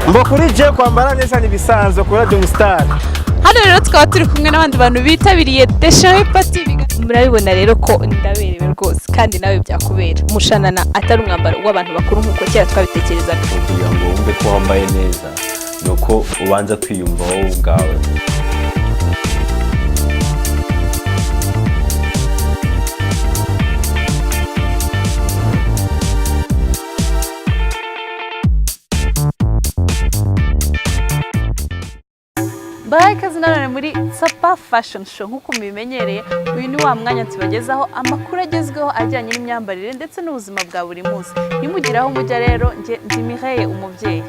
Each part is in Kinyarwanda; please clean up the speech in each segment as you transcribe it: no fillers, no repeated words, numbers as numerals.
Mbo kuri je kwambara neza ni ibisanzwe kuri Radio Star. Hano rero tukaba turi kumwe n'abandi bantu bitabiriye Déchiré Party. Murabibona rero ko ndaberewe rwose, kandi nawe byakubera. Umushanana atari umwambaro w'abantu bakuru nk'uko kera twabitekerezaga. Kugira ngo wumve ko wambaye neza ni uko ubanza kwiyumva wowe ubwawe. Bahaye ikaze nanone muri Tsapa Fashion Show. Nk'uko mubimenyereye, uyu ni wa mwanya tubagezaho amakuru agezweho ajyanye n'imyambarire ndetse n'ubuzima bwa buri munsi. Ntimugire aho mujya rero, njye ndi Mireille Umubyeyi.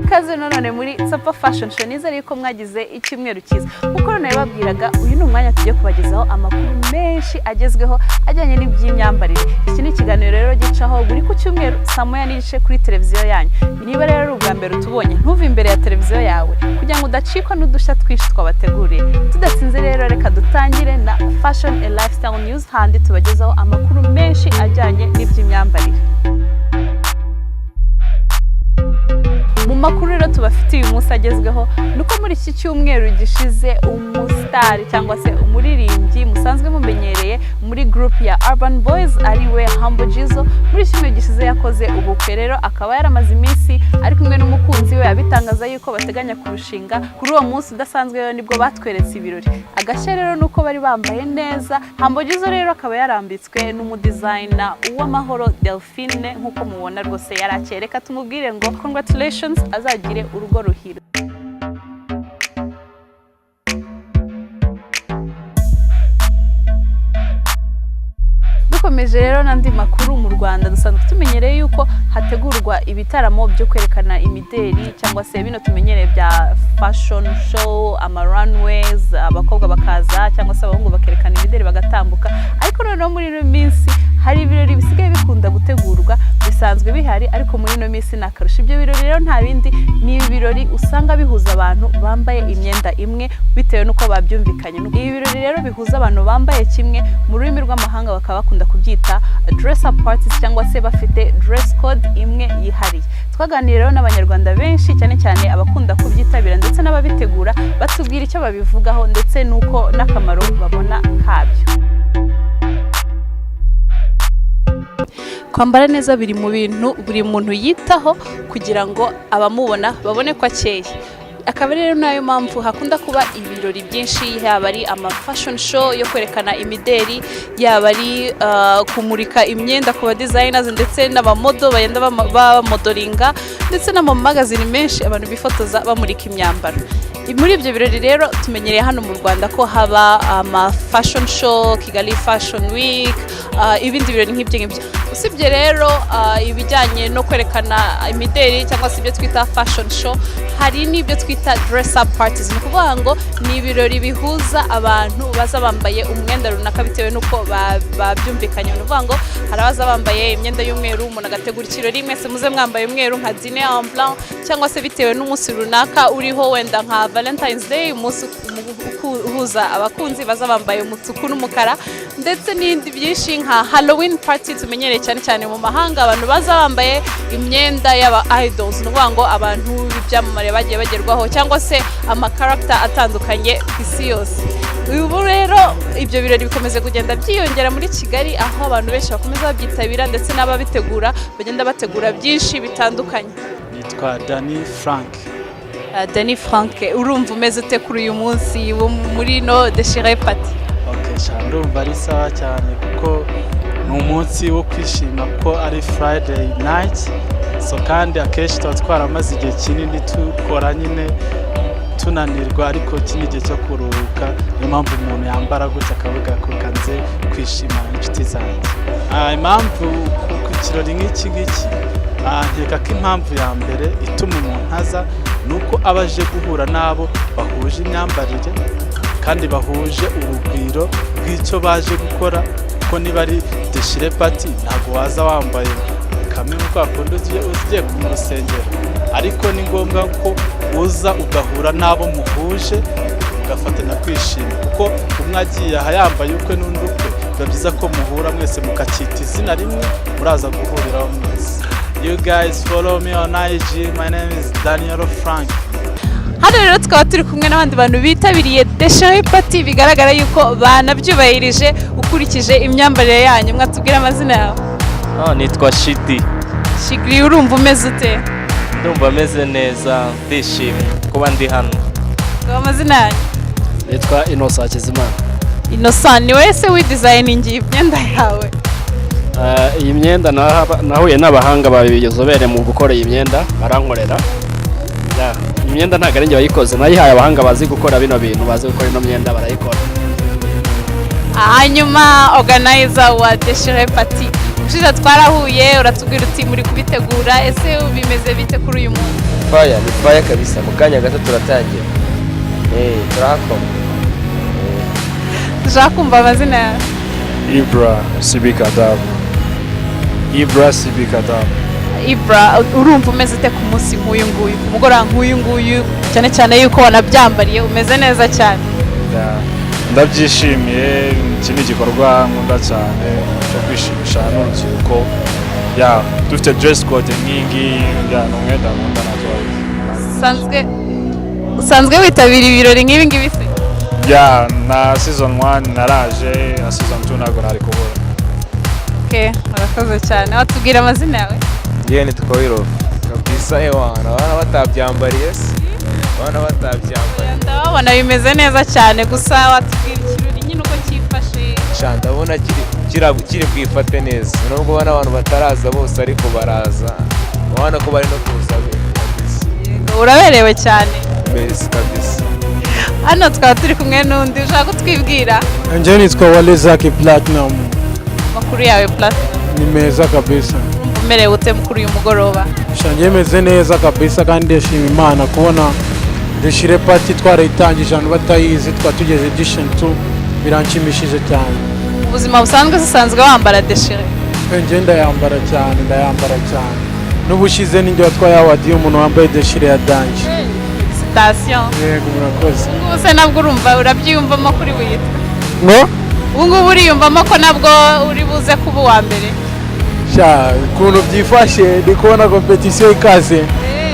Ikaze nanone muri Tsapa Fashion Show. Nizere yuko mwagize icyumweru cyiza. Nkuko nabibabwiraga, uyu ni umwanya tugiye kubagezaho amakuru menshi agezweho ajyanye n'iby'imyambarire. Iki ni ikiganiro rero gicaho buri ku cyumweru saa 1:30 kuri televiziyo yanyu. Niba rero ari ubwa mbere utubonye, ntuve imbere ya televiziyo yawe kugira ngo udacikwa n'udushya twinshi twabateguriye. Tudatinze rero, reka dutangire na Fashion and Lifestyle News, handi tubagezaho amakuru menshi ajyanye n'iby'imyambarire. Mu makuru rero tubafitiye uyu munsi agezweho ni uko muri iki cyumweru gishize, umusitari cyangwa se umuririmbyi musanzwe mumenyereye muri group ya Urban Boys, ariwe Humble Jizzo, muri iki cyumweru gishize yakoze ubukwe. Rero akaba yaramaze iminsi ari kumwe n'umukunzi we, abitangaza yuko bateganya kurushinga. Kuri uwo munsi udasanzwe rero nibwo batweretse ibirori. Agashya rero ni uko bari bambaye neza. Humble Jizzo rero akaba yarambitswe n'umudizayina Uwamahoro Delphine. Nk'uko mubona rwose yarakeye. Reka tumubwire ngo congratulations, azagire urugo ruhire. Dukomeje rero n'andi makuru, mu Rwanda dusanzwe tumenyereye yuko hategurwa ibitaramo byo kwerekana imideri, cyangwa se bino tumenyereye bya fashion show, ama runways, abakobwa bakaza cyangwa se abahungu bakerekana imideri bagatambuka. Ariko noneho muri ino minsi hari ibirori bisigaye bikunda gutegurwa, bisanzwe bihari ariko muri ino minsi ni akarusho. Ibyo birori rero nta bindi, ni ibirori usanga bihuza abantu bambaye imyenda imwe bitewe n'uko babyumvikanye. Ibi birori rero bihuza abantu bambaye kimwe, mu rurimi rw'amahanga bakaba bakunda kubyita dress up parties, cyangwa se bafite dress code imwe yihariye. Twaganiriye rero n'Abanyarwanda benshi, cyane cyane abakunda kubyitabira ndetse n'ababitegura, batubwira icyo babivugaho ndetse n'uko n'akamaro babona kabyo. Kwambara neza biri mu bintu buri muntu yitaho kugira ngo abamubona babone ko akeye. Akaba rero nayo mpamvu hakunda kuba ibirori byinshi, yaba ari ama fashion show yo kwerekana imideri, yaba ari kumurika imyenda ku ba designers ndetse n'aba model bagenda bamodelinga, ndetse n'amamagazini menshi abantu bifotoza bamurika imyambaro. Muri ibyo birori rero tumenyereye hano mu Rwanda ko haba ama fashion show, Kigali Fashion Week, ibindi birori nk'ibyo ngibyo. Usibye rero ibijyanye no kwerekana imideri cyangwa se ibyo twita fashion show, hari n'ibyo twita dress up parties. Ni ukuvuga ngo ni ibirori bihuza abantu baza bambaye umwenda runaka bitewe n'uko babyumvikanye. Ni ukuvuga ngo hari abaza bambaye imyenda y'umweru, umuntu agategura ikirori, mwese muze mwambaye umweru, nka dîner en blanc, cyangwa se bitewe n'umunsi runaka uriho, wenda nka Valentine's Day, umunsi uhuza abakunzi, baza bambaye umutuku n'umukara, ndetse n'ibindi byinshi nka Halloween party tumenyereye cyane cyane mu mahanga, abantu baza bambaye imyenda y'aba idols, ni ukuvuga ngo abantu b'ibyamamare bagiye bagerwaho cyangwa se ama character atandukanye ku isi yose. Ubu rero ibyo birori bikomeza kugenda byiyongera muri Kigali, aho abantu benshi bakomeza babyitabira ndetse n'ababitegura bagenda bategura byinshi bitandukanye. Nitwa Danny Frank. Danny Frank, urumva umeze ute kuri uyu munsi wo muri no Déchiré Party? Okay, sha ndumva ari sawa cyane kuko ni umunsi wo kwishima ko ari Friday night. So kandi akenshi tuba twaramaze igihe kinini dukora nyine tunanirwa, ariko iki ni igihe cyo kuruhuka. Niyo mpamvu umuntu yambara gutya akavuga ko kanze kwishimana n'inshuti zanjye. Impamvu ku kirori nk'iki ngiki, nkeka ko impamvu ya mbere ituma umuntu aza ni uko aba aje guhura n'abo bahuje imyambarire kandi bahuje urugwiro rw'icyo baje gukora, kuko niba ari Déchiré Party ntabwo waza wambaye kamwe mu kwa kundi ugiye mu rusengero, ariko ni ngombwa ko uza ugahura n'abo muhuje, mugafatanya kwishima, kuko umwe agiye aha yambaye ukwe n'undi ukwe, biba byiza ko muhura mwese mukacyita izina rimwe muraza guhuriraho mwese. You guys follow me on IG. My name is Daniel Frank. Hano rero tukaba turi kumwe n'abandi bantu bitabiriye Déchiré Party, bigaragara yuko banabyubahirije ukurikije imyambarire yanyu. Mwatubwira amazina yawe? Ah, nitwa Shidi. Shigiri, urumva umeze ute? Ndumva ameze neza, ndishimye kuba ndi hano. Ngo amazina yanyu? Nitwa Innocent Hakizimana. Innocent, ni wowe se widesigningiye imyenda yawe? Iyi myenda nahuye n'abahanga babizobere mu gukora iyi myenda, barankorera. Yeah, iyi myenda ntabwo ari njye wayikoze, nayihaye abahanga bazi gukora bino bintu, bazi gukora ino myenda, barayikora. Hanyuma organizer wa Déchiré Party, ushize twarahuye uratubwira uti muri kubitegura, ese bimeze bite kuri uyu munsi? Fire ni fire kabisa, mu kanya gato turatangira, turahakoma. Dushaka kumva amazina yawe. Ibra Sibikadabu. Ibra Sibikadabu. Ibra, urumva umeze ute ku munsi nk'uyu nguyu, ku mugoroba nk'uyu nguyu, cyane cyane yuko wanabyambariye umeze neza cyane? Yeah. Ndabyishimiye, iki ni igikorwa nkunda cyane cyo kwishimisha n'urubyiruko. Yeah, dufite dress code nk'iyi ngiyi, yeah, ni umwenda nkunda natwo. Usanzwe witabira ibirori nk'ibi ngibi se? Yeah, na season 1 naraje, na season 2 ntabwo nari kubura. Okay, urakoze cyane. Watubwira amazina yawe? Ngewe nitwa Wiro kabisa. Ewana, abana batabyambariye se, abana batabyambariye. Ndababona bimeze neza cyane, gusa watubwira ikirori nyine uko cyifashe? Sha, ndabona kiri bwifate neza, nubwo ubona abantu bataraza bose, ariko baraza, ubona ko bari no kuza be kabisa. Uraberewe cyane. Mbese kabisa. Hano twaba turi kumwe n'undi ushaka kutwibwira. Njyewe nitwa Walezaki Platinum. Amakuru yawe, Platinum? Ni meza kabisa. Urumva umerewe ute kuri uyu mugoroba? Sha, njyewe meze neza kabisa, kandi ndashima Imana kubona Déchiré Party twarayitangije abantu batayizi, twaba tugeze edition 2, biranshimishije cyane. Mu buzima busanzwe usanzwe wambara déchiré? Njyewe ndayambara cyane, ndayambara cyane. N'ubushize ninjye watwaye award y'umuntu wambaye déchiré ya danger. Félicitations. Yego, murakoze. Ubu ngubu se nabwo urumva urabyiyumvamo kuri witwa Ngo? Ubu ngubu uriyumvamo ko nabwo uri buze kuba uwa mbere? Sha, ukuntu byifashe ndi kubona competition ikaze,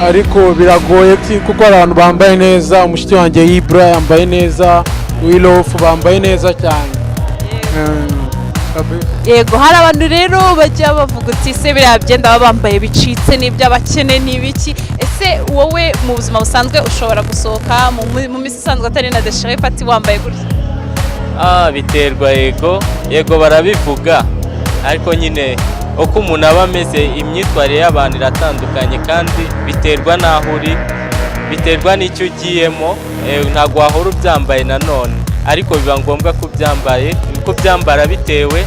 ariko biragoye kuko hari abantu bambaye neza. Umushuti wanjye Ibra yambaye neza, Wilof bambaye neza cyane. Kabisa. Yego, hari abantu rero bajya bavuga uti se biriya byenda baba bambaye bicitse n'iby'abakene ni ibiki? Ese wowe mu buzima busanzwe ushobora gusohoka mu minsi isanzwe atari na Déchiré Party wambaye gutya? Ah, biterwa. Yego yego, barabivuga, ariko nyine uko umuntu aba ameze, imyitwarire y'abantu iratandukanye, kandi biterwa n'aho uri, biterwa n'icyo ugiyemo. Ntabwo wahora ubyambaye nanone, ariko biba ngombwa ko ubyambaye, ko ubyambara bitewe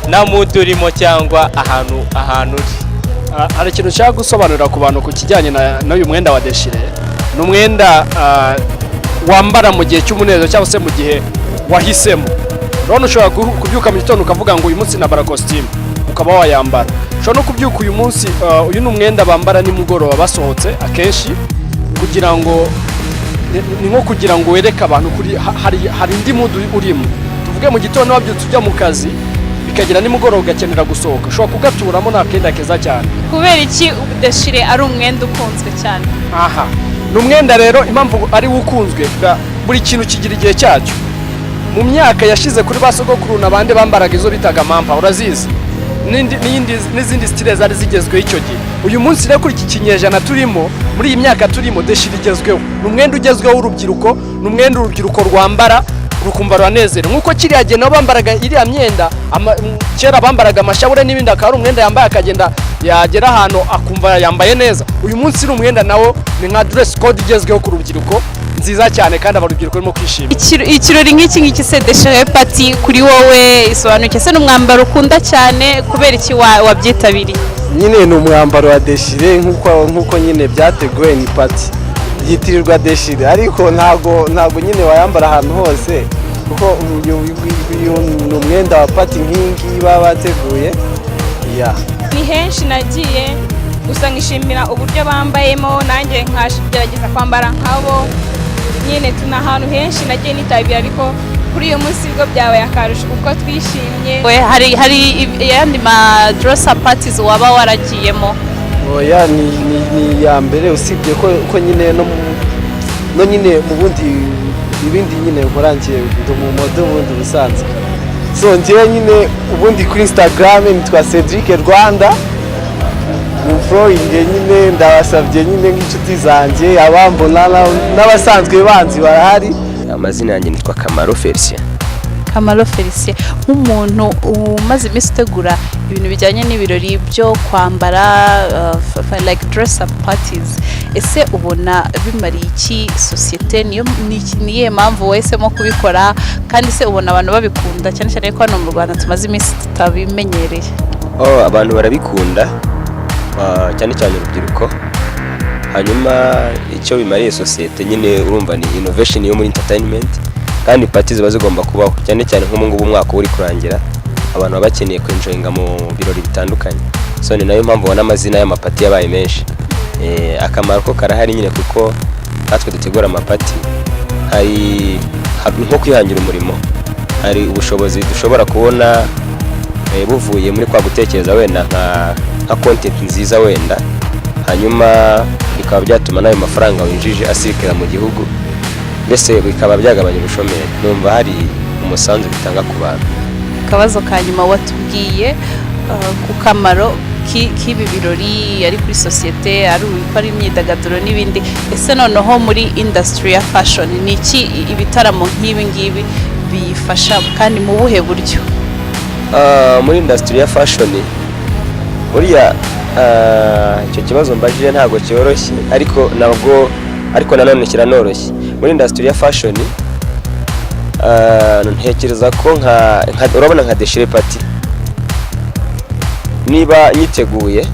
na mood urimo cyangwa ahantu uri. Ah, hari ikintu nshaka gusobanurira ku bantu ku kijyanye n'uyu mwenda wa déchiré. Ni umwenda wambara mu gihe cy'umunezero cyangwa se mu gihe wahisemo. Urabona, ushobora kubyuka mu gitondo ukavuga ngo uyu munsi nambara kositimu, ukaba wayambara. Ushobora no kubyuka uyu munsi, uyu ni umwenda bambara nimugoroba basohotse akenshi, kugira ngo ni nko kugira ngo wereke abantu kuri hari indi mood urimo. Tuvuge mu gitondo wabyutse ujya mu kazi, bikagera nimugoroba ugakenera gusohoka, ushobora kugaturamo, ni akenda keza cyane. Kubera iki déchiré ari umwenda ukunzwe cyane? Aha ni umwenda rero, impamvu ari wo ukunzwe, buri kintu kigira igihe cyacyo. Mu myaka yashize kuri ba sogokuru n'abandi bambaraga izo bitaga mampa, urazizi, n'izindi style zari zigezweho icyo gihe. Uyu munsi rero, kuri iki kinyejana turimo, muri iyi myaka turimo, déchiré igezweho. Ni umwenda ugezweho w'urubyiruko, ni umwenda urubyiruko rwambara rukumva ruranezerewe, nk'uko kiriya gihe nabo bambaraga iriya myenda. Kera bambaraga amashabure n'ibindi, akaba ari umwenda yambaye akagenda, yagera ahantu akumva yambaye neza. Uyu munsi ni umwenda nawo ni nka dress code igezweho ku rubyiruko, nziza cyane, kandi abarubyiruko barimo kwishima. Ikirori nk'iki ngiki se, Déchiré Party, kuri wowe isobanuye se n'umwambaro ukunda cyane? Kubera iki wabyitabiriye? Nyine ni umwambaro wa déchiré, nk'uko nyine byateguwe, ni party yitirirwa déchiré, ariko ntabwo nyine wayambara ahantu hose, kuko uyu ni umwenda wa party nk'iyi ngiyi baba bateguye ya. Ni henshi nagiye, gusa nkishimira uburyo bambayemo, nanjye nkagerageza kwambara nkabo nyine. Tuna ahantu henshi nagiye nitabira, ariko Kuri uyu munsi bwo byabaye akarusho kuko twishimye. We, hari ayandi ma dress up parties waba waragiyemo? Oya, ni iya mbere, usibye ko nyine no nyine mu bundi ibindi nyine nkora, njye ndi umu model ubundi busanzwe. So njyewe nyine ubundi kuri Instagram nitwa Cedric Rwanda, mumfollowinge nyine, ndabasabye nyine nk'inshuti zanjye, abambona n'abasanzwe banzi barahari. Amazina yanjye nitwa Kamaro Felicien. Kamaro Felicien, nk'umuntu umaze iminsi utegura ibintu bijyanye n'ibirori byo kwambara, like dress up parties, ese ubona bimariye iki sosiyete? Niyo ni iyihe mpamvu wahisemo kubikora? Kandi se ubona abantu babikunda, cyane cyane ko hano mu Rwanda tumaze iminsi tutabimenyereye? Oh, abantu barabikunda, cyane cyane urubyiruko. Hanyuma icyo bimariye sosiyete nyine, urumva ni innovation yo muri entertainment, kandi party ziba zigomba kubaho, cyane cyane nk'ubu ngubu umwaka uri kurangira, abantu baba bakeneye kwenjoyinga mu birori bitandukanye. So ni nayo mpamvu ubona amazina y'amaparty yabaye menshi. Akamaro ko karahari nyine, kuko natwe dutegura amaparty hari nko kwihangira umurimo, hari ubushobozi dushobora kubona buvuye muri kwa gutekereza wenda nka content nziza wenda, hanyuma bikaba byatuma n'ayo mafaranga winjije asirikira mu gihugu, mbese bikaba byagabanya ubushomeri. Numva hari umusanzu bitanga ku bantu. Akabazo ka nyuma, watubwiye ku kamaro k'ibi birori ari kuri sosiyete, ari uko ari imyidagaduro n'ibindi. Ese noneho muri industry ya fashion, ni iki ibitaramo nk'ibi ngibi biyifasha, kandi mu buhe buryo? Muri industry ya fashion buriya, icyo kibazo mbajije ntabwo cyoroshye, ariko nabwo, ariko nanone kiranoroshye. Muri industry ya fashion, ntekereza ko urabona nka déchiré party, niba nyiteguye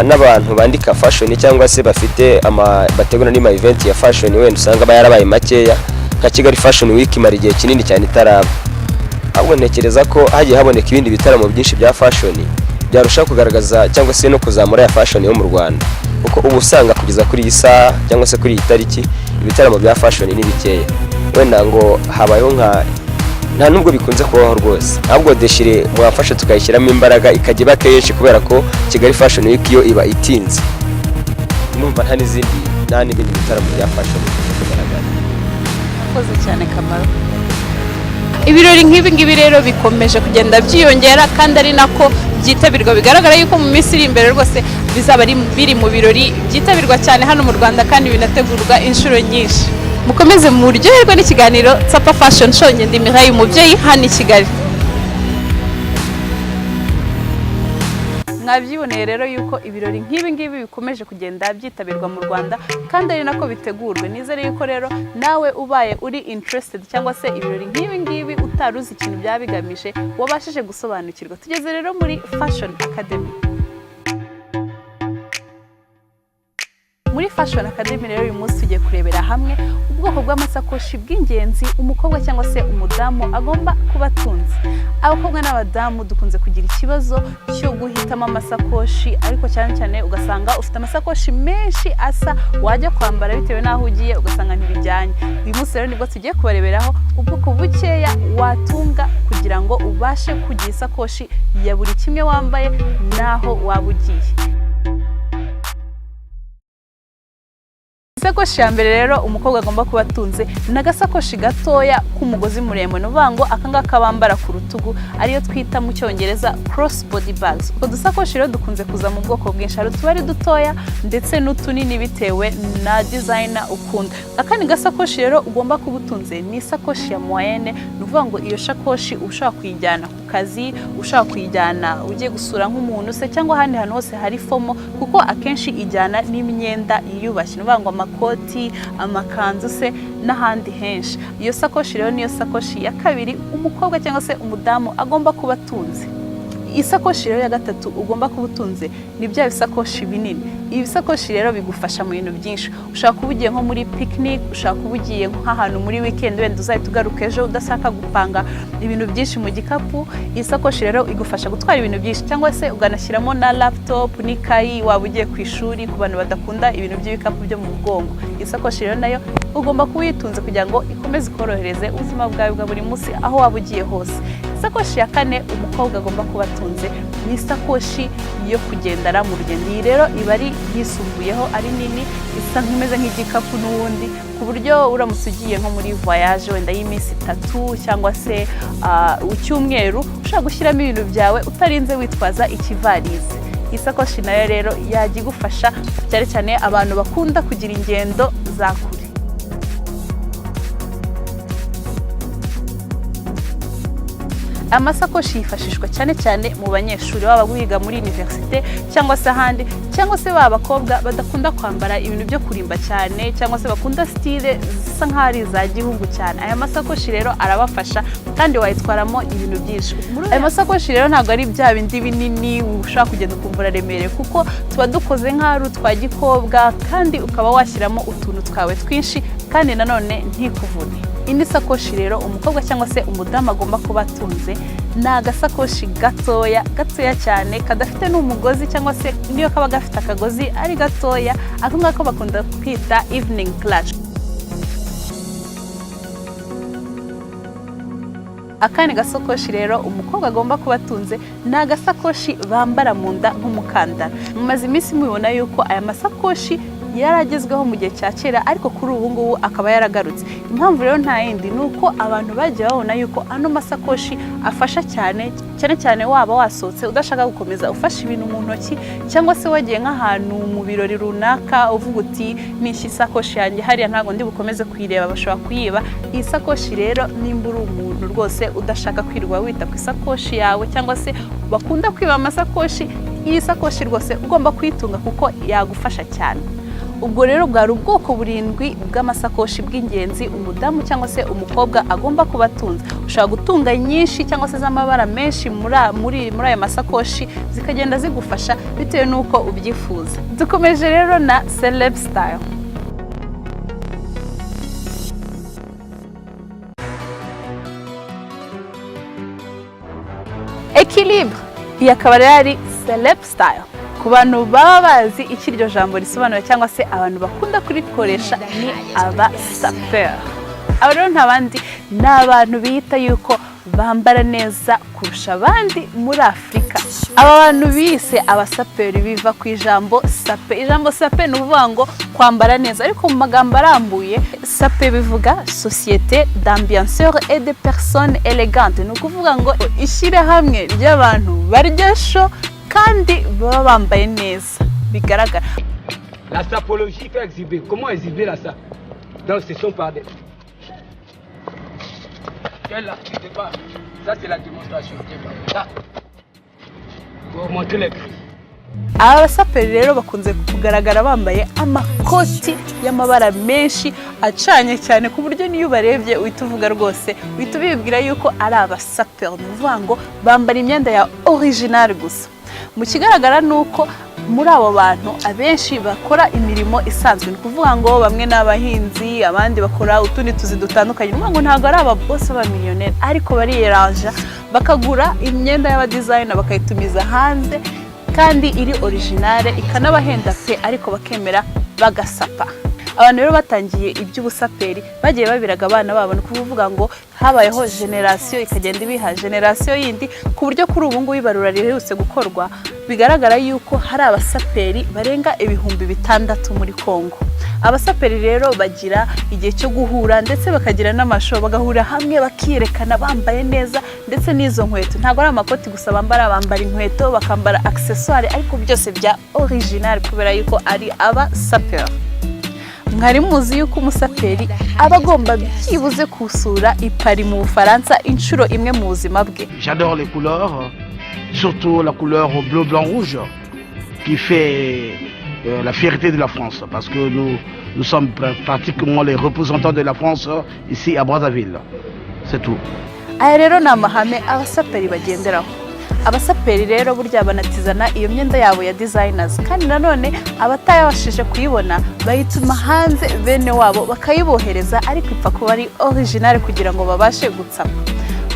n'abantu bandika fashion cyangwa se bafite ama bategura n'ama event ya fashion, wenda usanga aba yarabaye makeya, nka Kigali Fashion Week imara igihe kinini cyane itaraba. Ahubwo ntekereza ko hagiye haboneka ibindi bitaramo byinshi bya fashion, byarushaho kugaragaza cyangwa se no kuzamura ya fashion yo mu Rwanda, kuko ubu usanga kugeza kuri iyi saha cyangwa se kuri iyi tariki ibitaramo bya fashion ni bikeya. Wenda ngo habayeho nka nta nubwo bikunze kubaho rwose. Ahubwo déchiré mwafasha tukayishyiramo imbaraga, ikajya iba kenshi, kubera ko Kigali Fashion Week yo iba itinze. Numva nta n'izindi, nta n'ibindi bitaramo bya fashion bikunze kugaragara. Murakoze cyane, Kamaro. Ibirori nk'ibi ngibi rero bikomeje kugenda byiyongera, kandi ari nako byitabirwa. Bigaragara yuko mu minsi iri imbere rwose bizaba ari biri mu birori byitabirwa cyane hano mu Rwanda, kandi binategurwa inshuro nyinshi. Mukomeze muryoherwe n'ikiganiro Tsapa Fashion Show. Ngenda Mihaye Umubyeyi hano i Kigali. Mwabyiboneye rero yuko ibirori nk'ibi ngibi bikomeje kugenda byitabirwa mu Rwanda, kandi ari nako bitegurwe. Nizere yuko rero nawe ubaye uri interested, cyangwa se ibirori nk'ibi ngibi utari uzi ikintu byaba bigamije, wabashije gusobanukirwa. Tugeze rero muri Fashion Academy. Muri Fashion Academy rero uyu munsi tugiye kurebera hamwe ubwoko bw'amasakoshi bw'ingenzi umukobwa cyangwa se umudamu agomba kuba atunze. Abakobwa n'abadamu dukunze kugira ikibazo cyo guhitamo amasakoshi, ariko cyane cyane ugasanga ufite amasakoshi menshi asa, wajya kwambara bitewe n'aho ugiye ugasanga ntibijyanye. Uyu munsi rero nibwo tugiye kubareberaho ubwoko bukeya watunga kugira ngo ubashe kugira isakoshi ya buri kimwe wambaye n'aho waba ugiye. Isakoshi ya mbere rero umukobwa agomba kuba atunze ni agasakoshi gatoya k'umugozi muremure, ni ukuvuga ngo aka ngaka bambara ku rutugu, ariyo twita mu Cyongereza cross body bags. Utwo dusakoshi rero dukunze kuza mu bwoko bwinshi, hari utuba ari dutoya ndetse n'utunini bitewe na designer ukunda. Akandi gasakoshi rero ugomba kuba utunze ni isakoshi ya moyenne, ni ukuvuga ngo iyo shakoshi ushobora kuyijyana ku kazi, ushobora kuyijyana ugiye gusura nk'umuntu se, cyangwa ahandi hantu hose hari formal, kuko akenshi ijyana n'imyenda yiyubashye, ni ukuvuga ngo amakoti, amakanzu se n'ahandi henshi. Iyo sakoshi rero niyo sakoshi ya kabiri umukobwa cyangwa se umudamu agomba kuba atunze. Isakoshi rero ya gatatu ugomba kuba utunze ni bya bisakoshi binini. Ibi bisakoshi rero bigufasha mu bintu byinshi. Ushobora kuba ugiye nko muri picnic, ushobora kuba ugiye nk'ahantu muri weekend, wenda uzahita ugaruka ejo, udashaka gupanga ibintu byinshi mu gikapu. Iyi sakoshi rero igufasha gutwara ibintu byinshi, cyangwa se uganashyiramo na laptop n'ikayi waba ugiye ku ishuri, ku bantu badakunda ibintu by'ibikapu byo mu mugongo. Iyi sakoshi rero nayo ugomba kuba uyitunze kugira ngo ikomeze ikorohereze ubuzima bwawe bwa buri munsi aho waba ugiye hose. Isakoshi ya kane umukobwa agomba kuba atunze ni isakoshi yo kugendana mu rugendo. Iyi rero iba ari yisumbuyeho, ari nini, isa nk'imeze nk'igikapu n'ubundi, ku buryo uramutse ugiye nko muri voyage wenda y'iminsi 3 cyangwa se icyumweru, ushobora gushyiramo ibintu byawe utarinze witwaza ikivarize. Iyi sakoshi nayo rero yajya igufasha cyane cyane abantu bakunda kugira ingendo za kure. Amasakoshi yifashishwa cyane cyane mu banyeshuri, baba biga muri université cyangwa se ahandi, cyangwa se ba bakobwa badakunda kwambara ibintu byo kurimba cyane, cyangwa se bakunda style zisa nk'aho ari iza gihugu cyane. Aya masakoshi rero arabafasha kandi wayitwaramo ibintu byinshi. Aya masakoshi rero ntabwo ari bya bindi binini ushobora kugenda ukumva uraremereye, kuko tuba dukoze nk'aho ari utwa gikobwa, kandi ukaba washyiramo utuntu twawe twinshi kandi nanone ntikuvune. Indi sakoshi rero umukobwa cyangwa se umudamu agomba kuba atunze ni agasakoshi gatoya, gatoya cyane, kadafite n'umugozi, cyangwa se niyo kaba gafite akagozi ari gatoya. Ako ngako bakunda kwita evening clutch. Akandi gasakoshi rero umukobwa agomba kuba atunze ni agasakoshi bambara mu nda nk'umukandara. Mumaze iminsi mubibona yuko aya masakoshi yaragezweho mu gihe cya kera, ariko kuri ubu ngubu akaba yaragarutse. Impamvu rero nta yindi, ni uko abantu bagiye babona yuko ano masakoshi afasha cyane, cyane cyane waba wasohotse udashaka gukomeza ufashe ibintu mu ntoki, cyangwa se wagiye nk'ahantu mu birori runaka uvuga uti: "Nishyira isakoshi yanjye hariya, ntabwo ndi bukomeze kuyireba, bashobora kuyiba." Iyi sakoshi rero, nimba uri umuntu rwose udashaka kwirirwa wita ku isakoshi yawe, cyangwa se bakunda kwiba amasakoshi, iyi sakoshi rwose ugomba kuyitunga kuko yagufasha cyane. Ubwo rero bwari ubwoko burindwi bw'amasakoshi bw'ingenzi umudamu cyangwa se umukobwa agomba kuba atunze. Ushobora gutunga nyinshi cyangwa se z'amabara menshi muri ayo masakoshi, zikagenda zigufasha bitewe n'uko ubyifuza. Dukomeje rero na celeb style. Equilibre, iyi akaba rero ari celeb style. Ku bantu baba bazi icyo iryo jambo risobanura, cyangwa se abantu bakunda kurikoresha, ni aba sapeur. Aba rero nta bandi, ni abantu biyita yuko bambara neza kurusha abandi muri Afurika. Aba bantu bise abasaperi biva ku ijambo sape. Ijambo sape ni ukuvuga ngo kwambara neza, ariko mu magambo arambuye sape bivuga société d'ambianceurs et de personnes élégantes. Ni ukuvuga ngo ishyirahamwe ry'abantu barya show kandi baba bambaye neza bigaragara. La sapologie fait exhiber. Comment exhiber la sape? Donc ce sont par des. Quelle là? Tu sais pas. Ça c'est la démonstration. Ça. Pour montrer les cris. Aba basaperi rero bakunze kugaragara bambaye amakoti y'amabara menshi acanye cyane, ku buryo niyo ubarebye uhita uvuga rwose, uhita ubibwira yuko ari abasaperi. Ni ukuvuga ngo bambara imyenda ya original gusa. Mu kigaragara ni uko muri abo bantu abenshi bakora imirimo isanzwe, ni ukuvuga ngo bamwe ni abahinzi, abandi bakora utundi tuzi dutandukanye. Ni ukuvuga ngo ntabwo ari ababosi b'abamiliyoneri, ariko bariyeranja bakagura imyenda y'aba designer, bakayitumiza hanze kandi iri originale, ikanabahenda pe, ariko bakemera bagasapa. Abantu rero batangiye iby'ubusaperi bagiye babiraga abana babo. Ni ukuvuga ngo habayeho génération ikagenda ibiha génération yindi, ku buryo kuri ubu ngubu ibarura riherutse gukorwa bigaragara yuko hari abasaperi barenga 6000 muri Kongo. Abasaperi rero bagira igihe cyo guhura, ndetse bakagira n'ama show, bagahurira hamwe bakiyerekana bambaye neza, ndetse n'izo nkweto. Ntabwo ari amakoti gusa bambara, bambara inkweto, bakambara accessoire, ariko byose bya original, kubera yuko ari abasaperi. Mwari muzi yuko umusaperi aba agomba byibuze kusura i Paris mu Bufaransa inshuro imwe mu buzima bwe? J'adore les couleurs, surtout la couleur bleu, blanc, rouge, qui fait la fierté de la France, parce que nous, nous sommes pratiquement les représentants de la France ici à Brazzaville. C'est tout. Aya rero ni amahame abasaperi bagenderaho. Abasaperi rero burya banatizana iyo myenda yabo ya designers, kandi nanone abatayabashije kuyibona bayituma hanze, bene wabo bakayibohereza, ariko ipfa kuba ari original kugira ngo babashe gutsapa.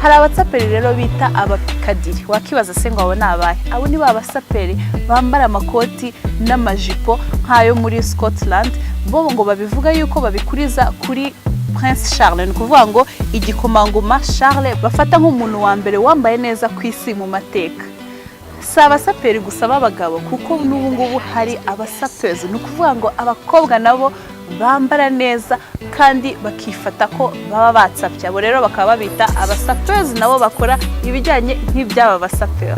Hari abatsaperi rero bita abapikadiri. Wakibaza se ngo abo ni abahe? Abo ni ba basaperi bambara amakoti n'amajipo nk'ayo muri Scotland. Bo ngo babivuga yuko babikuriza kuri Prince Charles, ni ukuvuga ngo igikomangoma Charles bafata nk'umuntu wa mbere wambaye neza ku isi mu mateka. Si abasaperi gusa b'abagabo, kuko n'ubu ngubu hari abasapezi, ni ukuvuga ngo abakobwa nabo bambara neza kandi bakifata ko baba batsapye. Abo rero bakaba babita abasapezi, nabo bakora ibijyanye nk'iby'aba basaperi.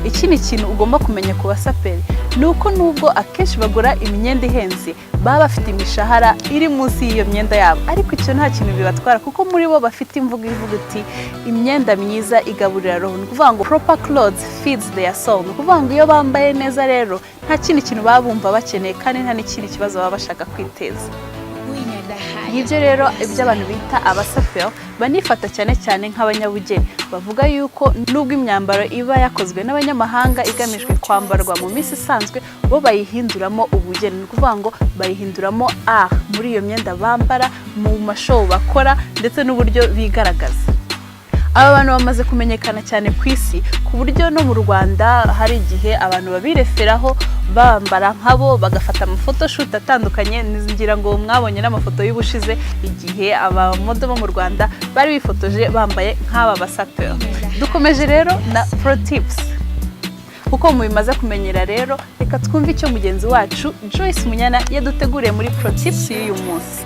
Ikindi kintu ugomba kumenya ku basaperi ni uko nubwo akenshi bagura imyenda ihenze, baba bafite imishahara iri munsi y'iyo myenda yabo, ariko icyo nta kintu bibatwara, kuko muri bo bafite imvugo ivuga iti: "Imyenda myiza igaburira roho." Ni ukuvuga ngo "Proper clothes feeds their soul." Ni ukuvuga ngo iyo bambaye neza rero nta kindi kintu baba bumva bakeneye, kandi nta n'ikindi kibazo baba bashaka kwiteza. Ngibyo rero ibyo abantu bita abasaperi. Banifata cyane cyane nk'abanyabugeni. Bavuga yuko nubwo imyambaro iba yakozwe n'abanyamahanga igamijwe kwambarwa mu minsi isanzwe, bo bayihinduramo ubugeni. Ni ukuvuga ngo bayihinduramo art muri iyo myenda bambara, mu ma show bakora, ndetse n'uburyo bigaragaza. Aba bantu bamaze kumenyekana cyane ku isi, ku buryo no mu Rwanda hari igihe abantu babireferaho bambara nkabo, bagafata ama photoshoot atandukanye. Ngira ngo mwabonye n'amafoto y'ubushize, igihe aba model bo mu Rwanda bari bifotoje bambaye nk'aba basaperi. Dukomeje rero na pro tips. Kuko mubimaze kumenyera rero, reka twumve icyo mugenzi wacu Joyce Munyana yaduteguriye muri pro tips y'uyu munsi.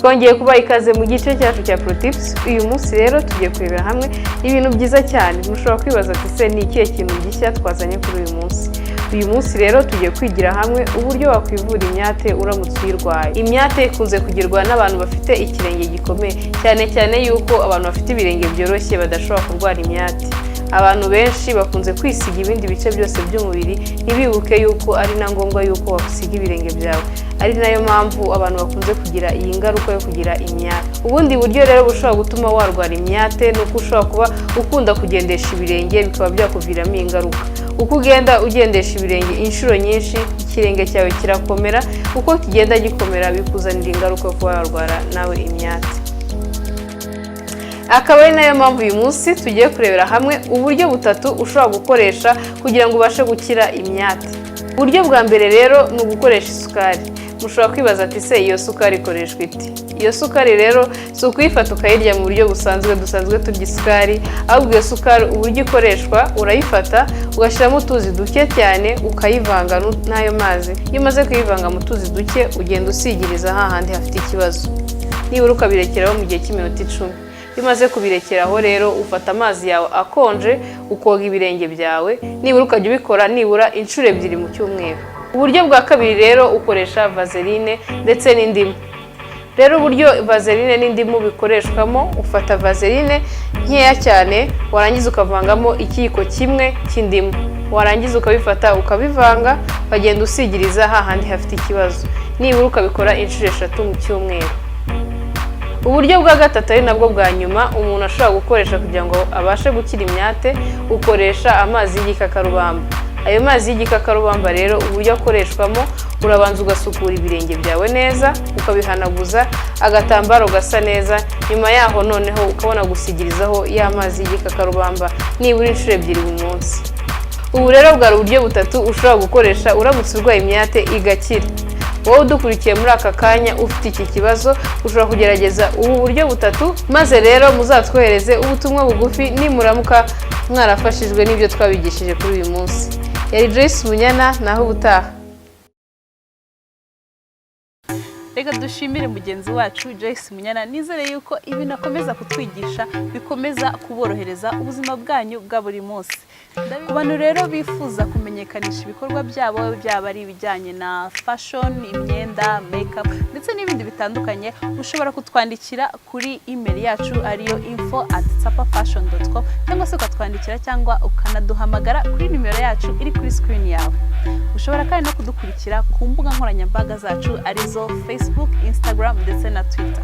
Twongeye kubaha ikaze mu gice cyacu cya Pro Tips. Uyu munsi rero tugiye kurebera hamwe ibintu byiza cyane. Mushobora kwibaza ati: "Se ni ikihe kintu gishya twazanye kuri uyu munsi?" Uyu munsi rero tugiye kwigira hamwe uburyo wakwivura imyate uramutse uyirwaye. Imyate ikunze kugirwa n'abantu bafite ikirenge gikomeye cyane, cyane yuko abantu bafite ibirenge byoroshye badashobora kurwara imyate. Abantu benshi bakunze kwisiga ibindi bice byose by'umubiri, ntibibuke yuko ari na ngombwa yuko wasiga ibirenge byawe, ari nayo mpamvu abantu bakunze kugira iyi ngaruka yo kugira imyate. Ubundi buryo rero bushobora gutuma warwara imyate ni uko ushobora kuba ukunda kugendesha ibirenge, bikaba byakuviramo ingaruka. Uko ugenda ugendesha ibirenge inshuro nyinshi, ikirenge cyawe kirakomera. Uko kigenda gikomera, bikuzanira ingaruka yo kuba warwara nawe imyate. Akaba ari nayo mpamvu uyu munsi tugiye kurebera hamwe uburyo butatu ushobora gukoresha kugira ngo ubashe gukira imyate. Uburyo bwa mbere rero ni ugukoresha isukari. Mushobora kwibaza ati: "Se iyo sukari ikoreshwa ite?" Iyo sukari rero si ukuyifata ukayirya mu buryo busanzwe dusanzwe turya isukari, ahubwo iyo sukari uburyo ikoreshwa, urayifata ugashyiramo utuzi duke cyane, ukayivanga n'ayo mazi. Iyo umaze kuyivanga mu tuzi duke, ugenda usigiriza hahandi hafite ikibazo, nibura ukabirekeraho mu gihe cy'iminota 10. Iyo umaze kubirekeraho rero, ufata amazi yawe akonje ukoga ibirenge byawe, nibura ukajya ubikora nibura inshuro 2 mu cyumweru. Uburyo bwa kabiri rero, ukoresha vaseline ndetse n'indimu. Rero uburyo vaseline n'indimu bikoreshwamo, ufata vaseline nkeya cyane, warangiza ukavangamo ikiyiko kimwe cy'indimu, warangiza ukabifata ukabivanga, ukagenda usigiriza hahandi hafite ikibazo, nibura ukabikora inshuro 3 mu cyumweru. Uburyo bwa gatatu, ari nabwo bwa nyuma umuntu ashobora gukoresha kugira ngo abashe gukira imyate, ukoresha amazi y'igikakarubamba. Ayo mazi y'igikakarubamba rero uburyo akoreshwamo, urabanza ugasukura ibirenge byawe neza, ukabihanaguza agatambaro gasa neza. Nyuma yaho noneho ukabona gusigirizaho ya mazi y'igikakarubamba nibura inshuro 2 mu munsi. Ubu rero bwari uburyo butatu ushobora gukoresha uramutse urwaye imyate igakira. Wowe udukurikiye muri aka kanya ufite iki kibazo, ushobora kugerageza ubu buryo butatu, maze rero muzatwohereze ubutumwa bugufi nimuramuka mwarafashijwe n'ibyo twabigishije kuri uyu munsi. Yari Joyce Munyana, naho ubutaha. Reka dushimire mugenzi wacu Joyce Munyana. Nizere yuko ibintu akomeza kutwigisha bikomeza kuborohereza ubuzima bwanyu bwa buri munsi. Ku bantu rero bifuza kumenyekanisha ibikorwa byabo, byaba ari ibijyanye na fashion, imyenda, makeup ndetse n'ibindi bitandukanye, ushobora kutwandikira kuri email yacu ariyo info@tsapafashion.com, cyangwa se ukatwandikira cyangwa ukanaduhamagara kuri nimero yacu iri kuri screen yawe. Ushobora kandi no kudukurikira ku mbuga nkoranyambaga zacu arizo Facebook. Facebook, Instagram ndetse na Twitter.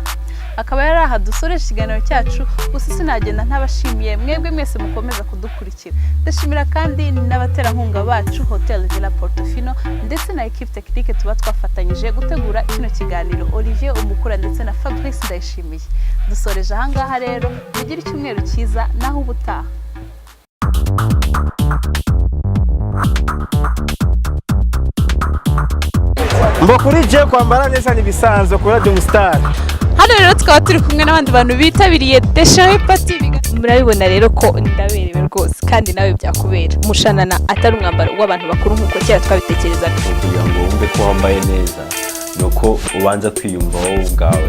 Akaba yari aha dusoreje ikiganiro cyacu. Gusa sinagenda ntabashimiye mwebwe mwese mukomeza kudukurikira. Ndashimira kandi n'abaterankunga bacu, Hotel Villa Portofino, ndetse na équipe technique tuba twafatanyije gutegura kino kiganiro, Olivier Umukura ndetse na Fabrice Ndayishimiye. Dusoreje ahangaha rero, mugire icyumweru cyiza, naho ubutaha. Mbo kuri je kwambara neza ni ibisanzwe kuri Radio Star. Hano rero tukaba turi kumwe n'abandi bantu bitabiriye Déchiré Party. Murabibona rero ko ndaberewe rwose, kandi nawe byakubera. Umushanana atari umwambaro w'abantu bakuru nk'uko kera twabitekerezaga. Kugira ngo wumve ko wambaye neza ni uko ubanza kwiyumva wowe ubwawe.